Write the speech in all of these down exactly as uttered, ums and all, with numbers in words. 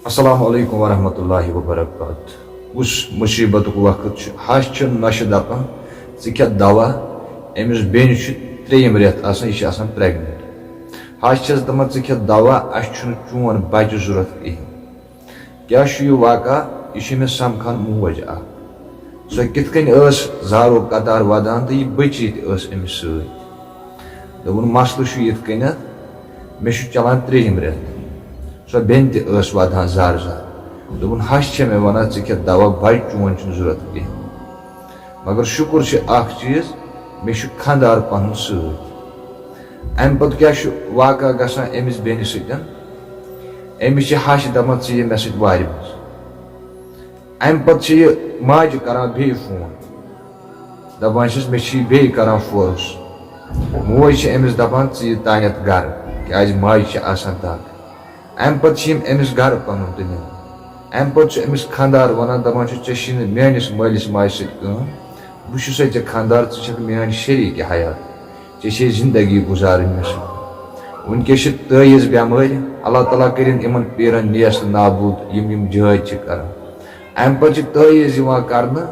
السلام علیکم ورحمۃ اللہ وبرکاتہ۔ کُس مُصیٖبتُک وقت چھُ؟ ہَش چھِ نۄشہِ دَپان، "ژٕ کھےٚ دوا، أمِس بیٚنہِ چھُ ترٛیٚیِم رٮ۪تھ آسان، یہِ چھِ آسان pregnant۔" ہَش چھَس دَپان، "ژٕ کھےٚ دوا، اَسہِ چھُنہٕ چون بَچہِ ضوٚرَتھ کِہیٖنۍ۔" کیٛاہ چھُ یہِ واقعہ؟ یہِ چھِ أمِس سَمکھان موج اَکھ۔ سۄ کِتھ کٔنۍ ٲس زارو قطار وَدان تہٕ یہِ بٔچی تہِ ٲس أمِس سۭتۍ۔ دوٚپُن، "مسلہٕ چھُ یِتھ کٔنٮ۪تھ، مےٚ چھُ چلان ترٛیٚیِم رٮ۪تھ۔" سۄ بیٚنہِ تہِ ٲس وَدان زار زار۔ دوٚپُن، "ہَش چھےٚ مےٚ وَنان، ژٕ کھےٚ دوا، بَچہِ چون چھُنہٕ ضوٚرَتھ کِہیٖنۍ۔ مگر شُکُر چھُ اَکھ چیٖز، مےٚ چھُ خانٛدار پَنُن سۭتۍ۔" اَمہِ پَتہٕ کیٛاہ چھُ واقعہ گژھان أمِس بیٚنہِ سۭتۍ؟ أمِس چھِ ہَش دَپان، "ژٕ یہِ مےٚ سۭتۍ وارِ منٛز۔" اَمہِ پَتہٕ چھِ یہِ ماجہِ کَران بیٚیہِ فون، دَپان چھِس، "مےٚ چھِ یہِ بیٚیہِ کَران force۔" موج چھِ أمِس دَپان، "ژٕ یہِ تانٮ۪تھ گَرٕ، کیٛازِ ماجہِ چھِ آسان دَگ۔" اَمہِ پَتہٕ چھِ یِم أمِس گَرٕ پَنُن تہٕ نِوان۔ اَمہِ پَتہٕ چھُ أمِس خانٛدار وَنان، دَپان چھُ، "ژےٚ چھِی نہٕ میٛٲنِس مٲلِس ماجہِ سۭتۍ کٲم، بہٕ چھُسَے ژےٚ خانٛدار، ژٕ چھَکھ میٛٲنۍ شریٖکہِ حیات۔" ژےٚ چھے زندگی گُزارٕنۍ مےٚ سۭتۍ۔ وٕنکیٚس چھِ تٲیٖز بٮ۪مٲرۍ، اللہ تعالیٰ کٔرِنۍ یِمن پیٖرن نیست نابوٗد، یِم یِم جٲدۍ چھِ کران۔ اَمہِ پتہٕ چھِ تٲیٖز یِوان کرنہٕ،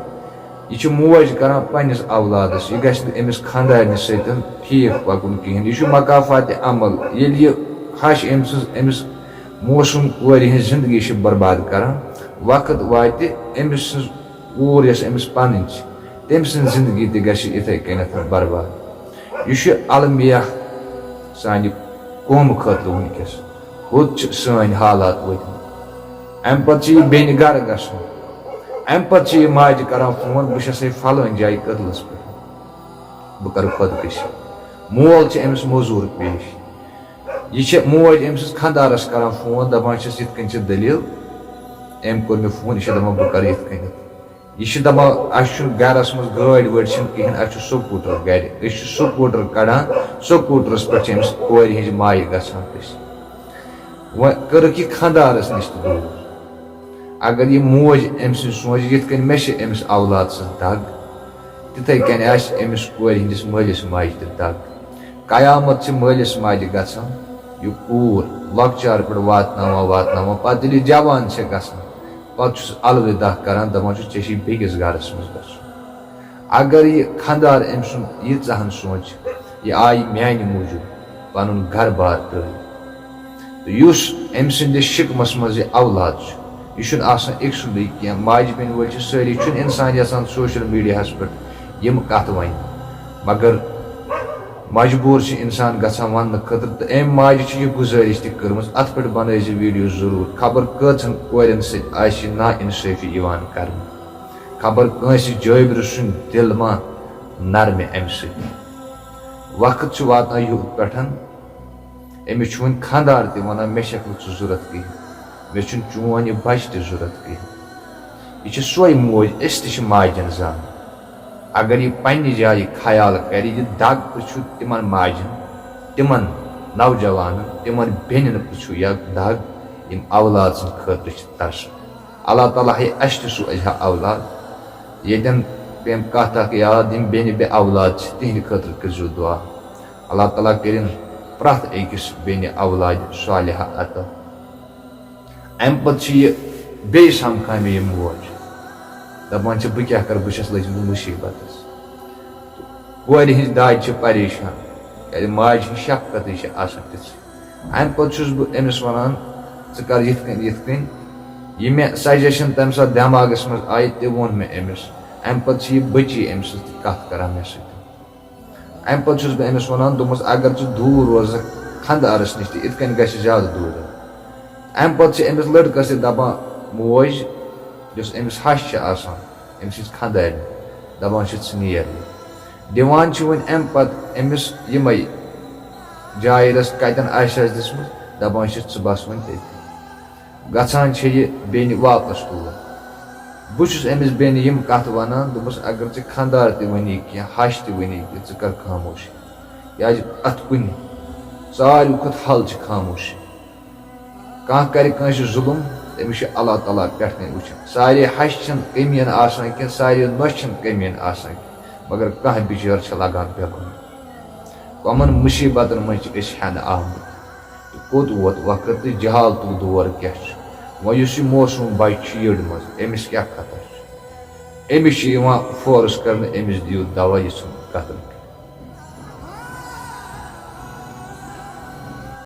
یہِ چھِ موج کران پننِس اولادس، یہِ گژھِ نہٕ أمِس خانٛدارنہِ سۭتۍ ٹھیٖک پکُن کِہیٖنۍ، یہِ چھُ مکافات عمل۔ ییٚلہِ یہِ ہش أمۍ سٕنٛز، أمِس موسوٗم کورِ ہٕنٛز زندگی چھِ برباد کران، وقت واتہِ أمۍ سٕنٛز کوٗر یۄس أمِس پنٕنۍ چھِ، تٔمۍ سٕنٛز زندگی تہِ گژھِ یِتھَے کٔنٮ۪تھ برباد۔ یہِ چھُ المیہ سانہِ قومہٕ خٲطرٕ وٕنکیٚس۔ ہُتھ چھِ سٲنۍ حالات وٲتمٕتۍ۔ اَمہِ پَتہٕ چھِ یہِ بیٚنہِ گَرٕ گژھُن۔ اَمہِ پَتہٕ چھِ یہِ ماجہِ کَران فون، "بہٕ چھَسَے فلٲنۍ جایہِ کٔدلَس پٮ۪ٹھ، بہٕ کَرٕ خۄدکٔشی۔" مول چھِ أمِس موٚزوٗر پیش۔ یہِ چھِ موج أمۍ سٕنٛز خانٛدارَس کَران فون، دَپان چھِس، "یِتھ کٔنۍ چھِ دٔلیٖل، أمۍ کوٚر مےٚ فون، یہِ چھِ دَپان، بہٕ کَرٕ یِتھ کٔنٮ۪تھ۔" یہِ چھِ دَپان، "اَسہِ چھُنہٕ گَرَس منٛز گٲڑۍ وٲڑۍ چھِنہٕ کِہیٖنۍ، اَسہِ چھُ سکوٗٹر گَرِ۔" أسۍ چھِ سکوٗٹر کَڑان، سکوٗٹرَس پٮ۪ٹھ چھِ أمِس کورِ ہِنٛزِ مایہِ گژھان أسۍ۔ وۄنۍ کٔرٕکھ یہِ خانٛدارَس نِش تہِ دوٗر۔ اگر یہِ موج أمۍ سٕنٛز سونٛچہِ، یِتھ کٔنۍ مےٚ چھِ أمِس اولاد سٕنٛز دَگ، تِتھَے کٔنۍ آسہِ أمِس کورِ ہِنٛدِس مٲلِس ماجہِ تہِ دَگ۔ قیامت چھِ مٲلِس ماجہِ گژھان، یہِ کوٗر لۄکچار پٮ۪ٹھ واتناوان، واتناوان، پَتہٕ ییٚلہِ یہِ جوان چھِ گژھان، پَتہٕ چھُس الوداع کران، دَپان چھُس، "ژےٚ چھُے بیٚکِس گَرَس منٛز گژھُن۔" اگر یہِ خانٛدار أمۍ سُنٛد ییٖژاہَن سونٛچہِ، یہِ آیہِ میٛانہِ موٗجوٗب پَنُن گَرٕ بار ترٛٲوِتھ۔ تہٕ یُس أمۍ سٕنٛدِس شِکمَس منٛز یہِ اولاد چھُ، یہِ چھُنہٕ آسان أکۍ سُنٛدُے کینٛہہ۔ ماجہِ بیٚنہِ وٲلۍ چھِ سٲری، چھُنہٕ اِنسان یَژھان social media ہَس پٮ۪ٹھ یِم کَتھٕ وَنہِ، مگر مجبوٗر چھُ اِنسان گژھان وَننہٕ خٲطرٕ۔ تہٕ أمۍ ماجہِ چھِ یہِ گُزٲرِش تہِ کٔرمٕژ، اَتھ پٮ۪ٹھ بَنٲیزِ video ضروٗر۔ خبر کٔژَن کورٮ۪ن سۭتۍ آسہِ یہِ نااِنصٲفی یِوان کرنہٕ۔ خبر کٲنٛسہِ جٲبرِ سُنٛد دِل ما نرمہِ اَمہِ سۭتۍ۔ وقت چھُ واتان یوٗت پٮ۪ٹھ، أمِس چھُ وۄنۍ خانٛدار تہِ وَنان، "مےٚ چھَکھ نہٕ ژٕ ضوٚرَتھ کِہیٖنۍ، مےٚ چھُنہٕ چون یہِ بَچہِ تہِ ضوٚرَتھ کِہیٖنۍ۔" یہِ چھِ سۄے موج، أسۍ تہِ چھِ ماجٮ۪ن زانان۔ اگر یہِ پننہِ جایہِ خیال کرِ، یہِ دگ تہِ چھُ تِمن ماجن، تِمن نوجوانن، تِمن بیٚنٮ۪ن تہِ چھُ یہِ دگ، یِم اولاد سٕنٛدِ خٲطرٕ چھِ ترسان۔ اللہ تعالیٰ ہاے اَسہِ تہِ سوزِ ہا اولاد۔ ییٚتٮ۪ن پیٚم کتھ اکھ یاد، یِم بیٚنہِ بے اولاد چھِ، تِہنٛدِ خٲطرٕ کٔرزیٚو دُعا۔ اللہ تعالیٰ کٔرِن پرٛٮ۪تھ أکِس بیٚنہِ اولادِ صالحہ عطا۔ اَمہِ پَتہٕ چھِ یہِ بیٚیہِ سَمکھان مےٚ یہِ موج، دَپان چھِ، "بہٕ کیٛاہ کَرٕ، بہٕ چھَس لٔجمٕژ مُصیٖبتَس۔" کورِ ہِنٛز دادِ چھِ پریشان، کیٛازِ ماجہِ ہِنٛز شفقتٕے چھِ آسان تِژھٕے۔ اَمہِ پَتہٕ چھُس بہٕ أمِس وَنان، "ژٕ کَر یِتھ کٔنۍ، یِتھ کٔنۍ۔" یہِ مےٚ suggestion تَمہِ ساتہٕ دٮ۪ماغَس منٛز آیہِ، تہِ ووٚن مےٚ أمِس۔ اَمہِ پَتہٕ چھِ یہِ بٔچی أمۍ سٕنٛز تہِ کَتھ کَران مےٚ سۭتۍ۔ اَمہِ پَتہٕ چھُس بہٕ أمِس وَنان، دوٚپمَس، "اگر ژٕ دوٗر روزَکھ خانٛدارَس نِش تہِ، یِتھ کٔنۍ گژھِ زیادٕ دوٗر یُن۔" اَمہِ پَتہٕ چھِ أمِس لٔڑکَس تہِ دَپان موج، یۄس أمِس ہَش چھِ آسان، أمۍ سٕنٛز خانٛدارِنۍ، دَپان چھِ، "ژٕ نیر وۄنۍ۔" دِوان چھِ وۄنۍ اَمہِ پَتہٕ أمِس یِمَے جایہِ رَژھ کَتٮ۪ن آسہِ ہَس دِژمٕژ، دَپان چھِ، "ژٕ بَس وۄنۍ تٔتی۔" گژھان چھےٚ یہِ بیٚنہِ واپس تور۔ بہٕ چھُس أمِس بیٚنہِ یِم کتھٕ ونان، دوٚپمَس، "اگر ژےٚ خانٛدار تہِ ونی کینٛہہ، ہش تہِ ونی کینٛہہ، ژٕ کر خاموشی۔ کیازِ اتھ کُنہِ ساروی کھۄتہٕ حل چھِ خاموشی۔ کانٛہہ کرِ کٲنٛسہِ ظُلُم، تٔمِس چھُ اللہ تعالیٰ پٮ۪ٹھ کَنہِ وٕچھان۔ سارے ہشہِ چھَنہٕ کٔمِیَن آسان کینٛہہ، سارے نۄشہِ چھَنہٕ کٔمِیَن آسان کینٛہہ، مگر کانٛہہ بِچٲر چھِ لگان بے گۄناہ۔" کۄمَن مُصیٖبتَن منٛز چھِ أسۍ ہٮ۪نہٕ آمٕتۍ؟ تہٕ کوٚت ووت وقت تہٕ جہالتُک دور کیٛاہ چھُ؟ وۄنۍ یُس یہِ موسوٗم بَچہِ چھُ یٔڈ منٛز، أمِس کیٛاہ خطر چھُ؟ أمِس چھِ یِوان فورس کرنہٕ، أمِس دِیِو دوا، یہِ ژھٕنُن قتل۔